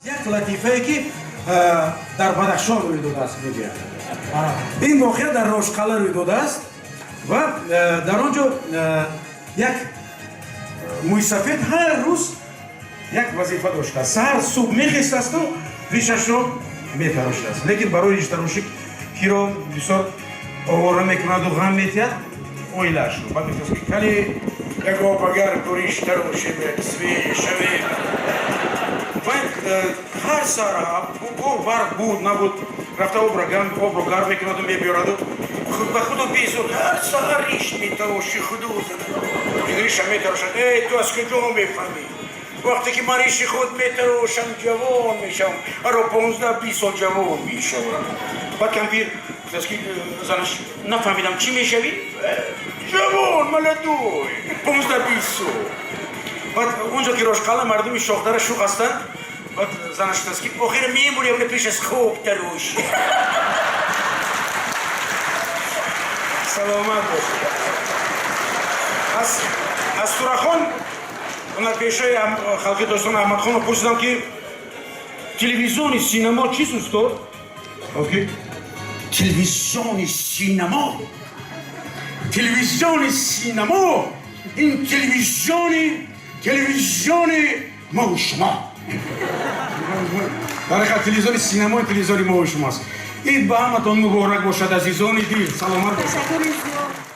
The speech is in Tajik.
Як латифае, ки дар Бадахшон рӯй додааст, мегӯяд. Ин воқеа дар Рошқала рӯй додааст ва дар он ҷо як мӯйсафед ҳар рӯз як вазифа доштааст. Саҳар субҳ мехестасту ришашро метарошидааст, лекин барои риштарошӣ киро бисёр овора мекунаду ғам метиҳад? Оилаашро. Баъд мегӯяд, ки кали як обагар риш тарошем, як свежий шавем. Баъд ҳар саҳар, барқ буд набуд, рафта обро гарм мекунаду мебиёраду ба худу безор: ҳар саҳар риш метароши, худу риша метарошад. Эй, ту аз куҷо мефаҳмӣ? Вақте ки ман риши худ метарошам, ҷавон мешавам, аро 15-20 сол ҷавон мешавам. Баъд кампир гуфтааст, ки занаш: нафаҳмидам, чӣ мешавӣ? Ҷавон, молодой, 15-20 сол. Баъд онҷо ки Рошқала мардуми шохдара шух ҳастанд. Баъд занаш гуфтааст, ки охир мемурем, пеш аз хоб тароши. Саломат бошед. Аз Турахон, ҳунарпешаи халқи Тоҷикистон Аҳмадхонро пурсидам, ки телевизиони синемо чист, устод? Гуфт, ки телевизиони синемо, телевизиони синемо ин телевизиони мову шумо. Дар ҳақиқат, телевизиони синемо телевизиони мову шумост. Ид ба ҳаматон муборак бошад, азизони дил, саломат бошад. Ташаккури зиёд.